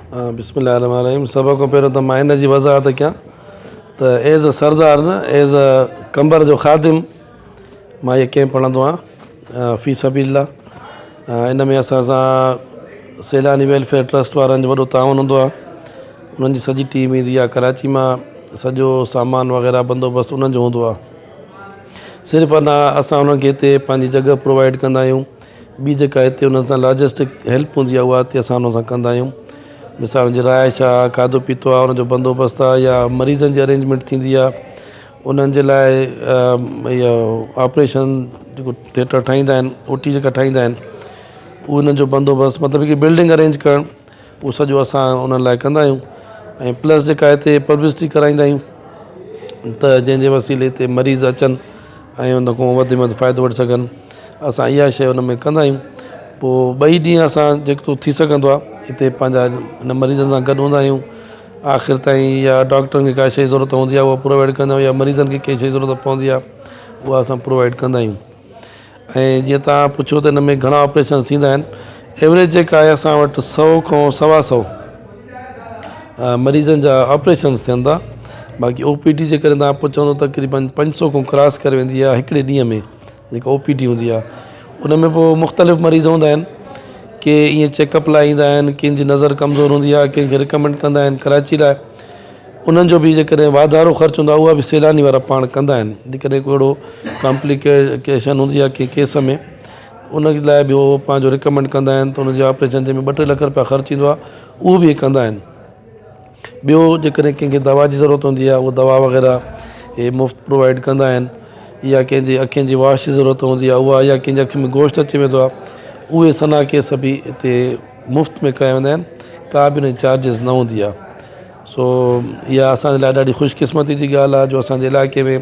بسم الله الرحمن الرحيم سڀ کان پهريون ته مان ان جي وضاحت ڪيان ته ايز ا سردار نه ايز ا قمبر جو خادم مان هي ڪيمپ هڻندو آهيان في سبيل الله ان ۾ اسان سان سيلاني ويلفيئر ٽرسٽ وارن جو وڏو تعاون هوندو آهي انهن جي سڄي ٽيم ايندي آهي ڪراچي مان سڄو سامان وغيره بندوبست انهن جو هوندو آهي صرف انا اسان انهن کي هتي پنهنجي جڳهه پرووائيڊ ڪندا آهيون ٻي جيڪا هتي انهن سان لاجسٽڪ هيلپ هوندي آهي اها هتي اسان انهن سان ڪندا آهيون مثال جي رهائش آهي کاڌو پيتو آهي ان جو بندوبست آهي يا مريضن جي ارينجمينٽ ٿيندي آهي انهن جي لاء اهو آپريشن جيڪو ٿيٽر ٺاهيندا آهن او ٽي جيڪا ٺاهيندا آهن اهو انهن جو بندوبست مطلب هڪ بلڊنگ ارينج ڪرڻ اهو سڄو اسان انهن لاء ڪندا آهيون ۽ پلس جيڪا هتي پبلسٽي ڪرائيندا آهيون ته جنهن جي وسيلي تي مريض اچن ۽ ان کان وڌ ۾ وڌ فائدو وٺي سگهن اسان اها شيء ان ۾ ڪندا آهيون پوءِ ٻئي ڏينهن اسان جيڪو ٿي سگهندو آهي هتي پنهنجا ان مريضن سان گڏ هوندا آهيون آخر تائين يا ڊاڪٽرن کي ڪا شيء جي ضرورت هوندي آهي اها پرووائيڊ ڪندا آهيون يا مريضن کي ڪنهن شيء جي ضرورت پوندي آهي اها اسان پرووائيڊ ڪندا آهيون ۽ جيئن توهان پڇيو ته هن ۾ گهڻا آپريشن ٿيندا آهن ايوريج جيڪا آهي اسان وٽ سئو کان سوا سئو مريضن جا آپريشنس ٿين ٿا باقي او پي ڊي جي ڪري توهان پڇندو تقريبن پنج سئو کان ڪراس ڪري ويندي آهي هڪڙي ڏينهن ۾ جيڪا او پي ڊي هوندي آهي ان ۾ پوءِ مختلف مريض هوندا آهن ڪي ائين چيڪ اپ لاءِ ايندا آهن ڪنهن جي نظر ڪمزور هوندي آهي ڪنهن کي رڪمينڊ ڪندا آهن ڪراچي لاءِ انهن جو به جيڪڏهن واڌارو خرچ هوندو آهي اها به سيلاني وارا پاڻ ڪندا آهن جيڪڏهن ڪو اهڙو ڪامپليڪيشن هوندي آهي ڪنهن ڪيس ۾ ان لاءِ به اهو پنهنجو رڪمينڊ ڪندا آهن ته ان جي آپريشن جنهن ۾ ٻه ٽي لک رپيا خرچ ايندو آهي اهو به ڪندا آهن ٻيو جيڪڏهن ڪنهن کي دوا جي ضرورت هوندي آهي اها دوا وغيره اهي مفت پرووائيڊ ڪندا آهن يا ڪنهن جي اکين جي واش جي ضرورت هوندي آهي اها يا ڪنهن جي اکين ۾ گوشت اچي ويندو آهي اهي سنها ڪيس به هتي مفت ۾ ڪيا ويندا آهن ڪا به ان جي چارجز نه هوندي آهي سو اها اسان جي لاءِ ڏاڍي خوش قسمتي جي ڳالهه آهي جو اسان جي علائقي ۾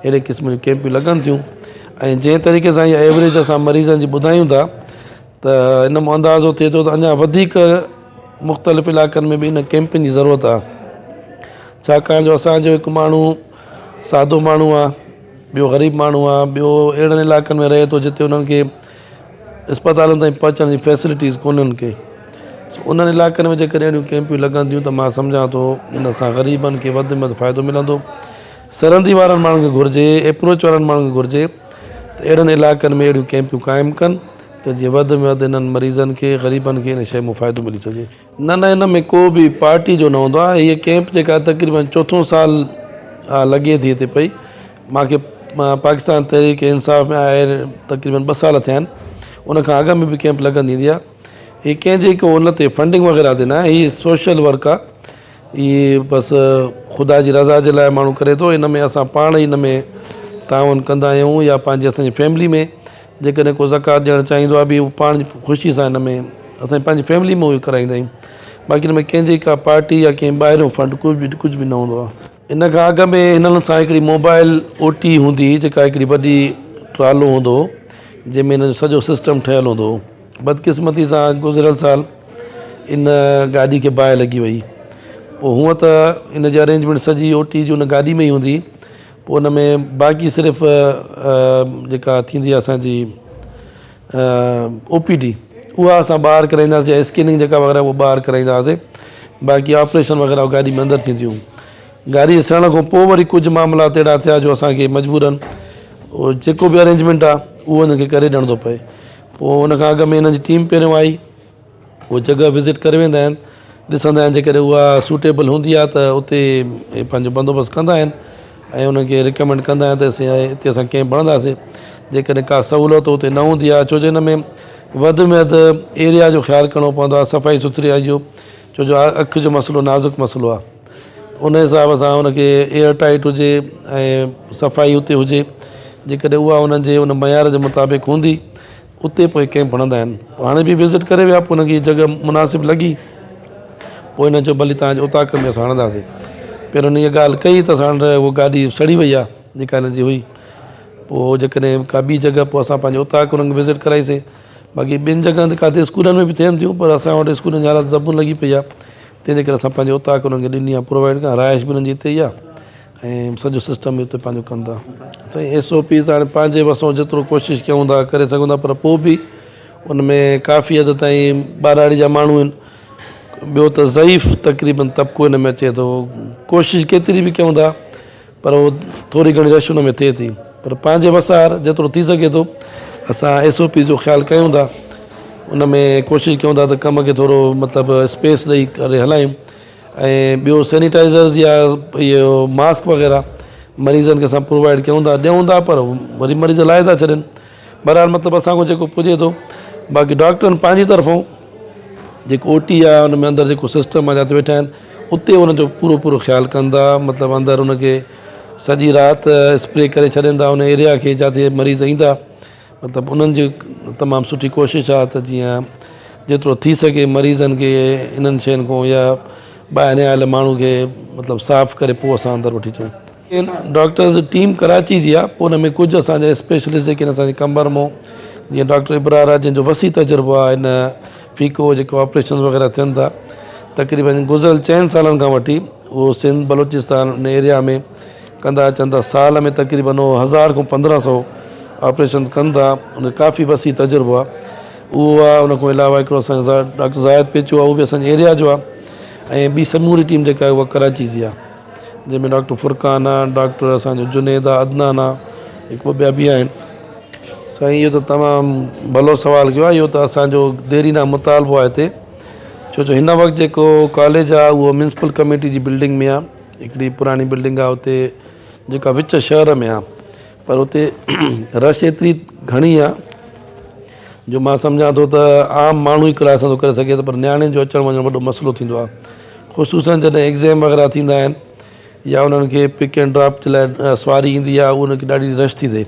اهڙي قسم جون ڪيمپيون لڳن ٿيون ۽ جنهن طريقي سان اها ايوريج اسان مريضن جي ٻڌايون ٿا ته ان مان اندازو ٿئي ٿو ته اڃا وڌيڪ مختلف علائقن ۾ به ان ڪيمپن جي ضرورت آهي ڇاڪاڻ جو اسانجو هڪ ماڻهو سادو ماڻهو آهي ٻيو غريب ماڻهو آهي ٻيو اهڙن علائقن ۾ رهي ٿو جتي انهن کي اسپتالن تائين پهچڻ جي فيسلٽيز ڪونهن ڪي انهن علائقن ۾ جيڪڏهن اهڙيون ڪيمپيون لڳنديون ته مان سمجهان ٿو ان سان غريبن کي وڌ ۾ وڌ فائدو ملندو سرندي وارن ماڻهن کي گهرجي ايپروچ وارن ماڻهن کي گهرجي ته اهڙن علائقن ۾ اهڙيون ڪيمپيون قائم ڪن ته جيئن وڌ ۾ وڌ انهن مريضن کي غريبن کي ان شيء مان فائدو ملي سگهي. نه نه ان ۾ ڪو به پارٽي جو نه هوندو آهي هيء ڪيمپ جيڪا تقريبن چوٿون سال لڳي ٿي هتي پئي مانکي پاڪستان تحريڪ انصاف ۾ آئي تقريبن ٻه سال ٿيا آهن ان کان اڳ ۾ به ڪيمپ لڳندي ايندي آهي هي ڪنهن جي ڪو ان تي فنڊنگ وغيره تي نه آهي هي سوشل ورڪ آهي هي بس خدا جي رضا جي لاءِ ماڻهو ڪري ٿو ان ۾ اسان پاڻ ئي ان ۾ تعاون ڪندا آهيون يا پنهنجي اسان جي فيملي ۾ جيڪڏهن ڪو زڪوات ڏيڻ چاهيندو آهي به هو پاڻ خوشي سان ان ۾ اسان پنهنجي فيملي ۾ اهو ڪرائيندا آهيون باقي ان ۾ ڪنهن جي ڪا پارٽي يا ڪنهن ٻاهريون فنڊ ڪجهه به ڪجهه به نه هوندو آهي. ان کان اڳ ۾ هنن سان هڪڙي موبائل او ٽي هوندي هئي جيڪا هڪڙي وڏي ٽرالو هوندو هو جنهن ۾ هنن جو سڄو سسٽم ٺهيل هوندو هو بدقسمتي سان گذريل سال ان گاڏي کي باهه لڳي وئي پوءِ هونئن ته ان جي ارينجمينٽ سڄي او ٽي جي ان گاڏي ۾ ئي هوندي هئي پوءِ ان ۾ باقي صرف جيڪا ٿيندي آهي اسانجي او پي ڊي اها اسان ٻاهر ڪرائينداسين يا اسڪيننگ جيڪا وغيره اها ٻاهر ڪرائيندا هئاسين باقي آپريشن وغيره گاڏي ۾ اندر ٿينديون هيون گاڏي سڙڻ کان پوءِ وري ڪجهه معاملا اهڙا ٿيا جو اسانکي مجبورن اهو جيڪو به ارينجمينٽ آهي اهو هن کي ڪري ڏيڻو ٿو پئي پوءِ ان کان اڳ ۾ هن جي ٽيم پهريون آئي اهي جڳهه وزٽ ڪري ويندا آهن ڏسندا آهن جيڪڏهن اها سوٽيبل هوندي آهي ته اتي پنهنجو بندوبست ڪندا آهن ۽ انهن کي رڪمينڊ ڪندا آهن ته اسين هتي اسان ڪيمپ هڻنداسين جيڪڏهن ڪا سهولت اتي نه هوندي آهي ڇو جو هن ۾ وڌ ۾ وڌ ايريا جو خيال ڪرڻو پوندو آهي صفائي سٿرائي جو ڇو جو اک جو مسئلو نازڪ مسئلو آهي ان حساب سان ان کي ايئر ٽائيٽ هجي ۽ صفائي اتي هجي جيڪڏهن اها انهن جي ان معيار جي مطابق هوندي اتي پوء ڪيمپ هڻندا آهن پوء هاڻي به وزٽ ڪري ويا پوء هن کي جڳهه مناسب لڳي پوء هن چيو ڀلي توهان جي اوطاق ۾ اسان هڻنداسين پهريون هن اها ڳالهه ڪئي ته اسان وٽ اها گاڏي سڙي وئي آهي جيڪا هن جي هئي پوء جيڪڏهن ڪا ٻي جڳهه پوء اسان پنهنجي اوطاق هنن کي وزٽ ڪرائيسين باقي ٻين جڳهن تي ڪاٿي اسڪولن ۾ به ٿين ٿيون پر اسان وٽ اسڪولن جي حالت زبون لڳي پئي آهي تنهن جي ڪري اسان پنهنجي اوطاق هنن کي ڏني آهي پرووائيڊ رهائش به هنن جي هتي ئي آهي ۽ سڄو سسٽم به اتي پنهنجو ڪن ٿا. سائين ايس او پيز هاڻي پنهنجي وسون جيترو ڪوشش ڪيون ٿا ڪري سگهون ٿا پر پوء به ان ۾ ڪافي حد تائين ٻهراڙي جا ماڻهو آهن ٻيو ته ضعيف تقريبن طبقو ان ۾ اچي ٿو ڪوشش ڪيتري به ڪيون ٿا پر اهو ٿوري گهڻي رش ان ۾ ٿئي ٿي پر پنهنجي وس آهر جيترو ٿي سگهي ٿو اسان ايس او پي جو خيال ڪيون ٿا ان ۾ ڪوشش ڪيون ٿا ته ڪم کي ٿورو مطلب اسپيس ڏئي ڪري هلايون ۽ ٻيو سينيٽائزرز يا اهو ماسڪ وغيره مريضن کي اسان پرووائيڊ ڪيون ٿا ڏيون ٿا پر وري مريض لاهي ٿا ڇڏن بهرحال مطلب اسان کان جيڪو پڄي ٿو باقي ڊاڪٽرن پنهنجي طرفون جيڪو او ٽي آهي ان ۾ اندر جيڪو سسٽم آهي جاتي ويٺا آهن اتي ان جو پورو پورو خيال ڪن ٿا مطلب اندر ان کي سڄي رات اسپري ڪري ڇڏين ٿا ان ايريا کي جاتي مريض ايندا مطلب انهن جي تمام سٺي ڪوشش آهي ته جيئن جيترو ٿي سگهي مريضن کي انهن شين کان يا ٻاهريان آيل ماڻهو کي مطلب صاف ڪري پوء اسان اندر وٺي اچون. ڊاڪٽرز جي ٽيم ڪراچي جي آهي پوء ان ۾ ڪجهه اسان جا اسپيشلسٽ جيڪي آهن اسان جي قمبر مون جيئن ڊاڪٽر ابرار آهي جنهن جو وسيع تجربو آهي هن فيڪو جيڪو آپريشن وغيره ٿين ٿا تقريبن گذريل چئن سالن کان وٺي اهو سنڌ بلوچستان ان ايريا ۾ ڪندا اچن ٿا سال ۾ تقريبن اهو هزار کان پندرهن سو آپريشن ڪن ٿا ان جو ڪافي وسيع تجربو آهي اهو آهي ان کان علاوه هڪڙو اسان جو ڊاڪٽر زاهد پيچو آهي اهو به اسان جي ايريا جو آهي ۽ ٻي سموري ٽيم جيڪا آهي اها ڪراچي جي آهي جنهن ۾ ڊاڪٽر فرقان آهي ڊاڪٽر اسان جو جنيد آهي عدنان آهي هڪ ٻه ٻيا به آهن. سائين اهو ته تمام ڀلو سوال ڪيو آهي اهو ته اسان جو ديرينا مطالبو آهي هتي ڇو جو هن وقت جيڪو ڪاليج آهي اهو ميونسپل ڪميٽي جي بلڊنگ ۾ آهي هڪڙي پراڻي بلڊنگ آهي اتي جيڪا وچ شهر ۾ آهي پر اتي رش ايتري گهڻي آهي جو مان سمجهان ٿو ته عام ماڻهو ئي ڪلاس نٿو ڪري سگهي ته پر نياڻين جو اچڻ وڃڻ وڏو مسئلو ٿيندو آهي خصوصن جڏهن ايگزام وغيره ٿيندا آهن يا انهن کي پڪ اينڊ ڊراپ جي لاء سواري ايندي آهي ان کي ڏاڍي رش ٿي ٿئي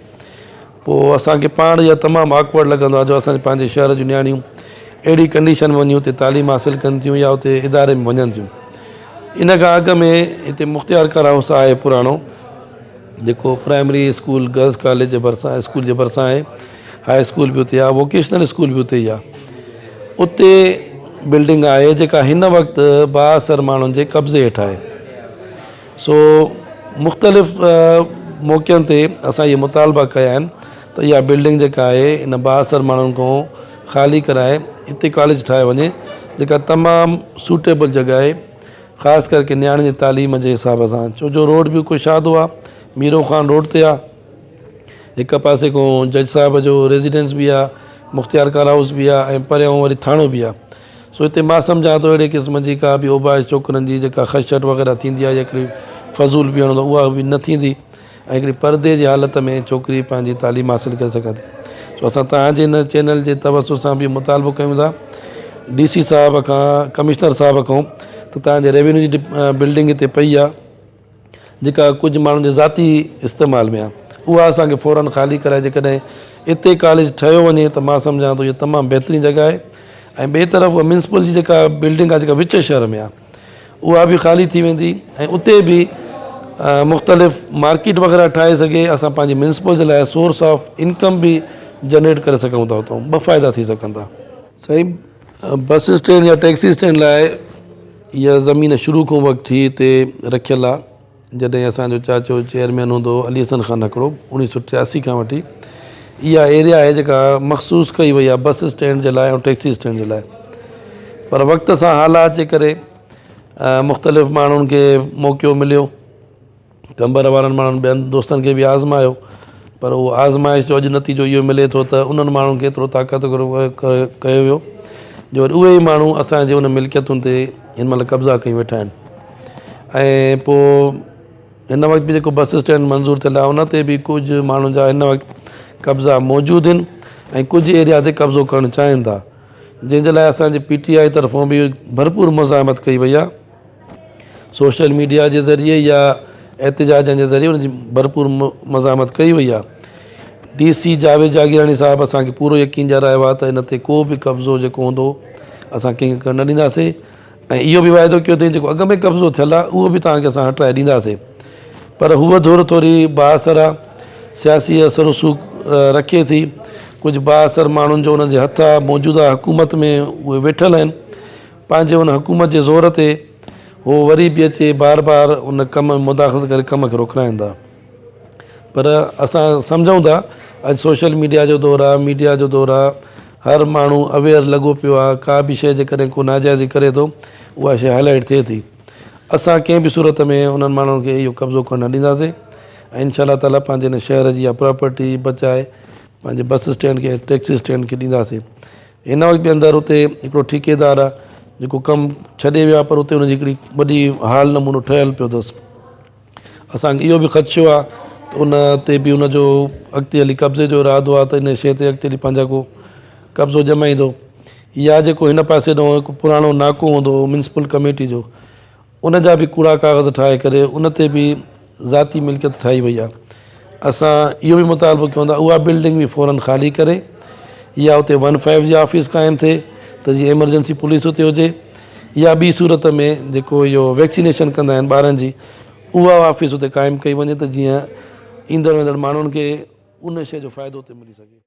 پوء اسان کي پاڻ اها تمام آڪورڊ لڳندو آهي جو اسان جي پنهنجي شهر جون نياڻيون اهڙي ڪنڊيشن ۾ وڃي اتي تعليم حاصل ڪن ٿيون يا اتي اداري ۾ وڃن ٿيون ان کان اڳ ۾ هتي مختيار ڪار هائوس آهي پراڻو جيڪو پرائمري اسڪول گرلس ڪاليج جي ڀرسان اسڪول جي ڀرسان آهي هاء اسڪول به اتي آهي ووڪيشنل اسڪول به اتي ئي آهي اتي بلڊنگ آهي جيڪا هن وقت بااثر ماڻهن جي قبضي هيٺ آهي سو مختلف موقعن تي اسان اهي مطالبا ڪيا آهن ته اها بلڊنگ جيڪا آهي ان بااثر ماڻهن کان خالي ڪرائي هتي ڪاليج ٺاهيو وڃي جيڪا تمام سوٽيبل جڳهه آهي خاص ڪرڪي نياڻين جي تعليم جي حساب سان ڇو جو روڊ به ڪشادو آهي ميرو خان روڊ تي آهي هڪ پاسي کان جج صاحب جو ريزيڊنس به آهي مختيار ڪار هائوس به آهي ۽ پريان وري ٿاڻو به آهي سو هتي مان سمجهان ٿو اهڙي قسم جي ڪا به اوباش ڇوڪرن جي جيڪا خشٽ وغيره ٿيندي آهي يا هڪڙي فضول پيئڻ اها به نه ٿيندي ۽ هڪڙي پردي جي حالت ۾ ڇوڪري پنهنجي تعليم حاصل ڪري سگهان ٿي سو اسان توهان جي هن چينل جي توسط سان به مطالبو ڪيون ٿا ڊي سي صاحب کان ڪمشنر صاحب کان ته توهان جي ريونيو جي بلڊنگ هتي پئي آهي جيڪا ڪجهه ماڻهن جي ذاتي استعمال ۾ آهي اها اسان کي فورن خالي ڪرائي جيڪڏهن اتي ڪاليج ٺهيو وڃي ته مان سمجهان ٿو اهو تمام بهترين جڳهه آهي ۽ ٻئي طرف اها ميونسپل جي جيڪا بلڊنگ آهي جيڪا وچ شهر ۾ آهي اها به خالي ٿي ويندي ۽ اتي به مختلف مارڪيٽ وغيره ٺاهي سگهي اسان پنهنجي ميونسپل جي لاء سورس آف انڪم به جنريٽ ڪري سگهون ٿا اتان ٻه فائدا ٿي سگهن ٿا. سائين بس اسٽينڊ يا ٽيڪسي اسٽينڊ لاء اها زمين شروع کان وٺي هتي رکيل آهي جڏهن اسانجو چاچو چيئرمين هوندو هو علي حسن خان هڪڙو اڻويهه سو ٽياسي کان وٺي اها ايريا آهي جيڪا مخصوص ڪئي وئي آهي بس اسٽينڊ جي لاء ۽ ٽيڪسي اسٽينڊ جي لاء پر وقت سان حالات جي ڪري مختلف ماڻهن کي موقعو مليو قمبر وارن ماڻهن ٻين دوستن کي به آزمايو پر اهو آزمائش جو اڄ نتيجو اهو ملي ٿو ته انهن ماڻهن کي ايترو طاقتور ڪيو ويو جو وري اهي ئي ماڻهو اسانجي ان ملڪيتن تي هن مهل قبضا ڪيون ويٺا آهن ۽ پوء هن وقت به جيڪو بس اسٽينڊ منظور ٿيل آهي ان تي به ڪجهه ماڻهن جا هن وقت قبضا موجود آهن ۽ ڪجهه ايريا تي قبضو ڪرڻ چاهين ٿا جنهن جي لاء اسانجي پي ٽي آء طرفان به ڀرپور مزاحمت ڪئي وئي آهي سوشل ميڊيا جي ذريعي يا احتجاجن جي ذريعي ان جي ڀرپور مزاحمت ڪئي وئي آهي. ڊي سي جاويد جاگيراڻي صاحب اسان کي پورو يقين ڏيارايو آهي ته ان تي ڪو به قبضو جيڪو هوندو اسان ڪنهن کي ڪرڻ نه ڏينداسين ۽ اهو به واعدو ڪيو اٿئي جيڪو اڳ ۾ قبضو ٿيل آهي اهو به توهان کي اسان هٽرائي ڏينداسين پر هوء ڌر ٿوري بااثر آهي سياسي اثر رسوخ رکي ٿي ڪجهه بااثر ماڻهن جو انهن جي هٿ آهي موجوده حڪومت ۾ اهي ويٺل آهن پنهنجي ان حڪومت جي زور تي هو وري به اچي بار بار ان ڪم ۾ مداخلت ڪري ڪم کي روڪرائين ٿا پر اسان سمجهون ٿا اڄ سوشل ميڊيا جو دور آهي ميڊيا جو دور آهي هر ماڻهو اويئر لڳو پيو آهي ڪا به شيء جيڪڏهن ڪو ناجائزي ڪري ٿو اها شيء هائي لائيٽ ٿئي ٿي اسان ڪنهن به صورت ۾ انهن ماڻهن کي اهو قبضو ڪرڻ نه ڏينداسين ۽ انشاء الله تعاليٰ پنهنجي هن شهر جي اها پراپرٽي بچائي پنهنجي بس اسٽينڊ کي ٽيڪسي اسٽينڊ کي ڏينداسين هن وقت به اندر اتي هڪڙو ٺيڪيدار آهي جيڪو ڪم ڇڏي ويو آهي پر اتي ان جي هڪڙي وڏي هال نمونو ٺهيل پيو اٿس اسان کي اهو به خدشو آهي ته ان تي به ان جو اڳتي هلي قبضي جو ارادو آهي ته ان شيء تي اڳتي هلي پنهنجا ڪو قبضو ڄمائيندو يا جيڪو هن پاسي ڏانهن هڪ پراڻو ناڪو هوندو هو ميونسپل ڪميٽي جو ان جا به ڪوڙا ڪاغذ ٺاهي ڪري ان تي به ذاتي ملڪيت ٺاهي وئي آهي اسان اهو به مطالبو ڪيون ٿا اها بلڊنگ به فورن خالي ڪري يا اتي ون فائيو جي آفيس قائم ٿئي ته جيئن ايمرجنسي پوليس اتي هجي يا ٻي صورت ۾ جيڪو اهو ويڪسينيشن ڪندا آهن ٻارن جي اها آفيس اتي قائم ڪئي وڃي ته جيئن ايندڙ ويندڙ ماڻهن کي ان شيء جو فائدو اتي ملي سگهي.